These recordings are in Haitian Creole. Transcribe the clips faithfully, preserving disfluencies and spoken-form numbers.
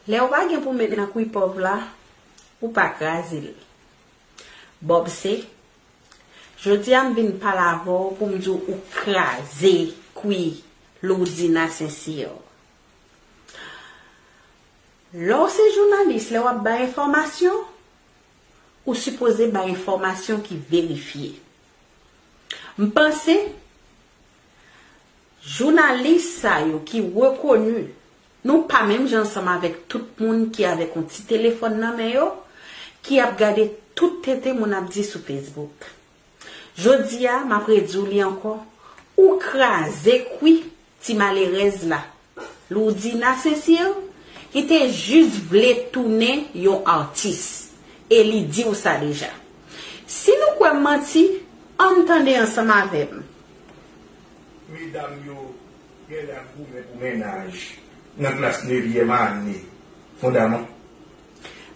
Lè w pa gen pou met nan kwi pòv la, ou pa kraze l. Bob se, jodi a m vin pale avè w pou m di w ou kraze kwi Lourdina Sincère. Lè w se jounalis, lè w ap bay enfòmasyon, ou sipoze bay enfòmasyon ki verifye. M panse jounalis sa yo ki rekoni, nou pa menm jan ansanm avèk tout moun ki avèk yon ti telefòn nan men yo, ki ap gade tout tenten moun ap di sou Facebook. Jodi a, m ap redi w li ankò, ou kraze kwi ti malerèz la, Lourdina Cécile, ki te jis vle tounen yon atis, e li di w sa deja. Si nou kwè m manti, ann tande ansanm avè m. Medam yo genlè ap goumen pou mennaj nan klas nevyèm ane fondaman.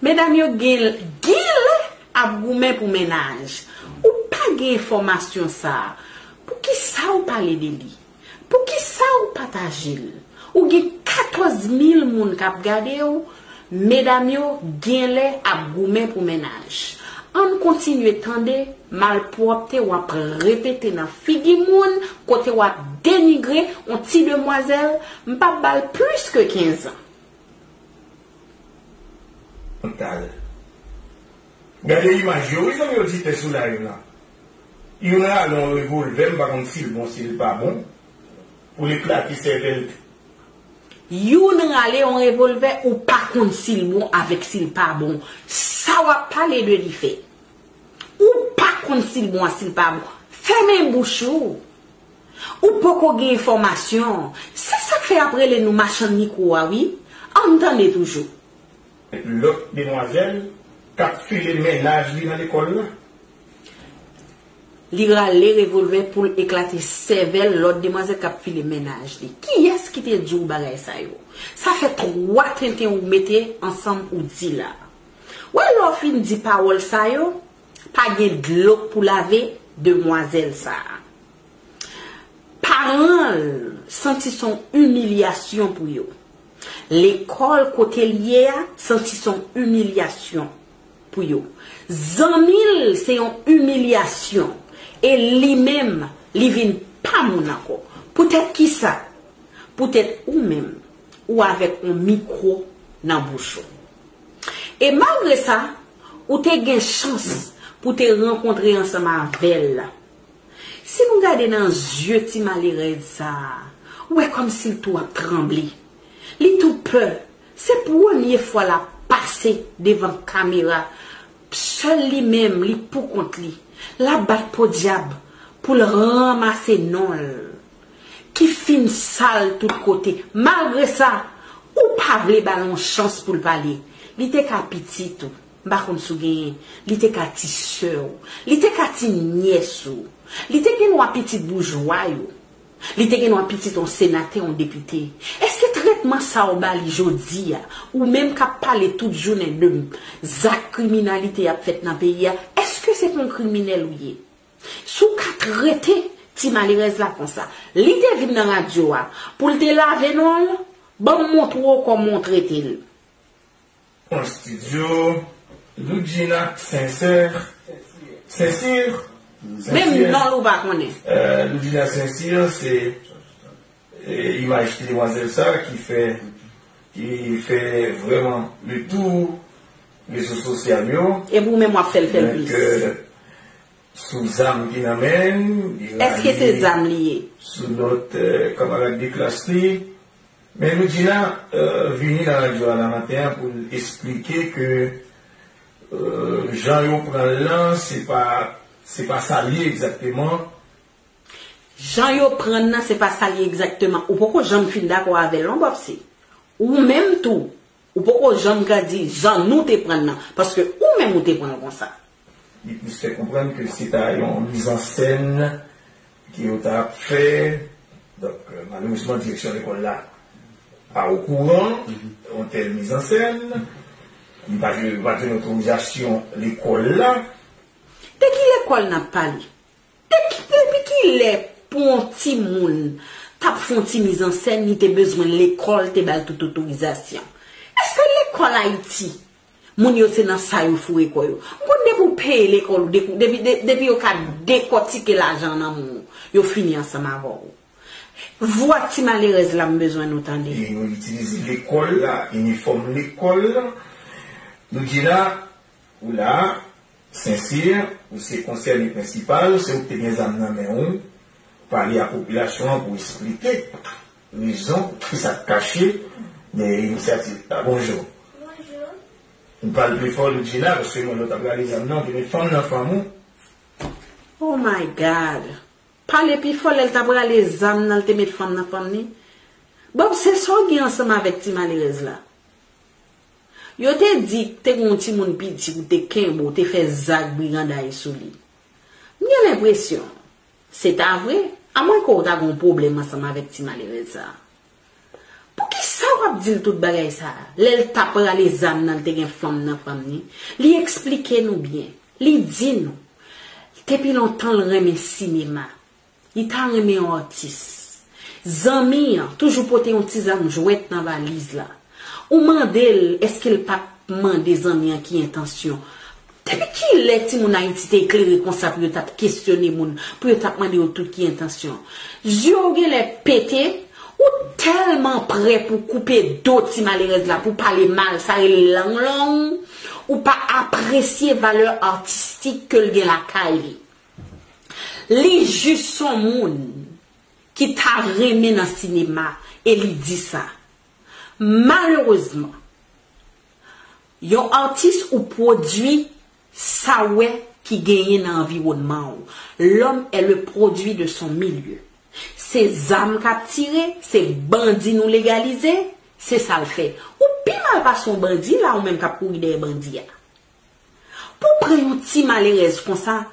Medam yo gen, genlè ap goumen pou mennaj. Ou pa gen enfòmasyon sa a. Poukisa ou pale de li? Poukisa ou pataje l? Ou gen katòz mil moun k ap gade w. Medam yo genlè ap goumen pou mennaj. Ann kontinye tande malpwòpte w ap repete nan figi moun, kote w ap denigre yon ti demwazèl, m p ap ba l plis ke kenz an. Gade imaj yo, wi, zanmi oditè sou live la. Youn rale yon revolvè, m pa konn si l bon, si l pa bon, pou l eklate sèvèl. Youn rale yon revolvè, ou pa konn si l bon avèk si l pa bon. Sa w ap pale de li fè? Ou pa konn si l bon a si l pa bon. Fèmen bouch ou. Ou poko gen enfòmasyon. Se sa k fè y ap rele nou machann mikwo a, wi. Ann tande toujou. Lòt demwazèl k ap file mennaj li nan lekòl la. Li rale revolvè pou l eklate sèvèl lòt demwazèl k ap file mennaj li. Kiyès ki te di w bagay sa yo? Sa fè twa tenten ou mete ansanm ou di la. Wè lè w fin di pawòl sa yo, pa gen dlo k pou lave demwazèl sa a. Paran l santi s on imilyasyon pou yo. Lekòl kote l ye a santi s on imilyasyon pou yo. Zanmi l se yon imilyasyon. E li menm, li vin pa moun ankò. Poutèt kisa? Poutèt ou menm, ou avèk yon mikwo nan bouch ou. E malgre sa, ou te gen chans pou te rankontre ansanm avè l. Si nou gade nan zye ti malerèz sa a, ou wè kòmsi l tou ap tranble. Li tou pè. Se premye fwa l ap pase devan kamera. Sèl li menm, li poukont li. L ap bat podyab pou l ranmase non l ki fin sal tout kote. Malgre sa, ou pa vle ba l yon chans pou l pale. Li te ka pitit ou, m pa konn si w genyen. Li te ka ti sè w. Li te ka ti nyès ou. Li te gen dwa pitit boujwa yo. Li te gen dwa pitit yon senatè, yon depite. Èske trètman sa w ba li jodi a, ou menm k ap pale tout jounen de zak kriminalite y ap fèt nan peyi a, èske se pa yon kriminèl ou ye? Si w ka trete ti malerèz la konsa, li te vin nan radyo a pou l te lave non l, ban m montre w kòman w trete l. An estidyo, Loudjina Sincère. Sincère? Menm non l ou pa konnen. Euh, Loudjina Sincère, se, euh, imaj ti demwazèl sa ki fè, ki fè vrèman le tou rezo sosyal yo. Epi ou menm w ap fè l fè l plis. Donk, euh, sou zam ki nan men l, li rale sou lòt, euh, kanmarad de klas li. Men Loudjina, euh, vini nan radyo a nan maten an pou l esplike ke, euh, jan yo pran l lan, se pa, se pa sa l ye egzakteman. Jan yo pran l lan, se pa sa l ye egzakteman. Ou poko janm fin dakò avè l non, Bòpsi. Ou menm tou, ou poko janm ka di jan nou te pran l lan, paske ou menm ou te pran l konsa. Li plis fè konprann ke se ta yon mizansèn ke yo ta ap fè. Donk, euh, malerezman, direksyon lekòl la pa okouran yon tèl mizansèn. Li pa jwenn, li pa jwenn otorizasyon lekòl la. De ki lekòl n ap pale? Depi, depi kilè pou yon timoun t ap fè yon ti mizansèn, li te bezwen lekòl te ba l tout otorizasyon? Èske Kòl Ayiti. Moun yo se nan sa yo foure kò yo. M konn depi w peye lekòl ou, depi, depi, de- depi yo ka dekòtike lajan nan men w, yo fini ansanm avè w. Vwa ti malerèz la m bezwen nou tande. E yo itilize lekòl la, inifòm lekòl la. Loudjina, ou la, Sensè, ou se konsène prensipal, se ou ki te gen zam nan men w, pale a popilasyon an pou esplike rezon ki sa k kache dèyè inisyativ la. Bonjou. Bonjou. M pale pi fò, Loudjina, paske mwen lè w t ap rale zam nan, ou te met fanm nan fanm ou. Oh my God. Pale pi fò, lè l t ap rale zam nan, l te met fanm nan fanm ni. Bob, se sa w gen ansanm avèk ti malerèz la. Yo te di te gen yon timoun piti ou te kenbe, ou te fè zak briganday sou li. M gen lenpresyon, se ta vre, amwenke w ta gen yon pwoblèm ansanm avèk ti malerèz sa a. Poukisa w ap di l tout bagay sa a? Lè l t ap rale zam nan, l te gen fanm nan fanm ni. Li eksplike nou byen. Li di nou, depi lontan l renmen sinema. Li ta renmen yon atis. Zanmi an toujou pote yon ti zam jwèt nan valiz la. Ou mande l èske l pa t mande zanmi an ki entansyon. Depi kilè timoun Ayiti te eklere konsa pou yo t ap kesyone moun, pou yo t ap mande yo tout ki entansyon? Zye w genlè pete, ou tèlman prè pou koupe do ti malerèz la, pou pale mal, sa rele lang long, ou pa apresye valè atistik ke l gen lakay li. Li jis yon moun ki ta renmen nan sinema e li di sa. Malerezman, yon atis ou pwodui sa w wè ki genyen nan anviwònman w. L'homme est le produit de son milieu. Se zam k ap tire, se bandi nou legalize, se sa l fè. Ou pi mal pase yon bandi la, ou menm k ap kouri dèyè bandi a. Pou pran yon ti malerèz konsa,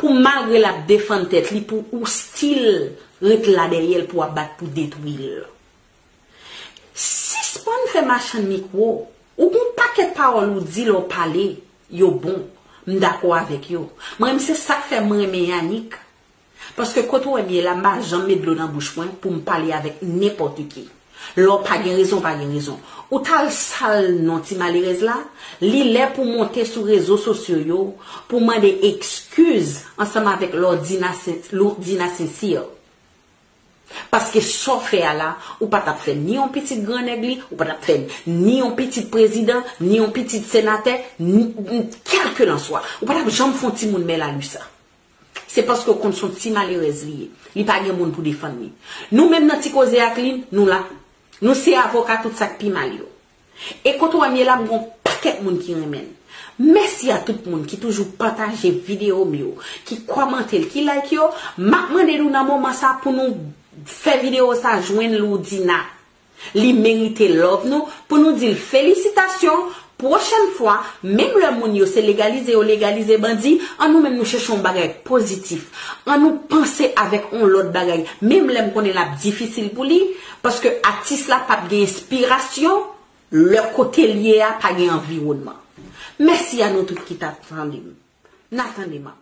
pou malgre l ap defann tèt li, pou ou still ret la dèyè l, pou w ap bat pou detwi l. Sispann fè machann mikwo. Ou gon pakèt pawòl ou di lè w pale, yo bon. M dakò avèk yo. Mwen menm se sa k fè m renmen Yanick. Paske kote w wè m ye la, m pa janm met dlo nan bouch mwen pou m pale avèk nenpòt ki. Lè w pa gen rezon, w pa gen rezon. Ou t al sal non ti malerèz la, li lè pou w monte sou rezo sosyo yo, pou w mande ekskiz ansanm avèk Lourdina Sen- Lourdina Sincère. Paske sa w fè a la, ou pa t ap fè ni yon pitit grannèg li, ou pa t ap fè ni yon pitit prezidan, ni yon pitit senatè, ni, ni, kèlkelanswa. Ou pa t ap janm fè yon timoun mè lalisa. Se paske w konn se yon ti malerèz li ye. Li pa gen moun pou defann li. Nou menm nan ti koze ak li, nou la. Nou se avoka tout sa k pi mal yo. E kote w wè m ye la, m gon pakèt moun ki renmen l. Mèsi a tout moun ki toujou pataje videyo m yo, ki kòmante l, ki like yo. M ap mande nou nan moman sa pou nou fè videyo sa jwenn Lourdina. Li merite love nou pou nou di l felisitasyon. Pwochèn fwa, menm lè moun yo se legalize yo legalize bandi, an nou menm nou chèche yon bagay pozitif. An nou panse avèk yon lòt bagay, menm lè m konnen l ap difisil pou li, paske atis la p ap gen enspirasyon lè kote l ye a pa gen anviwònman. Mèsi a nou tout ki t ap tande m. N a tande m ap.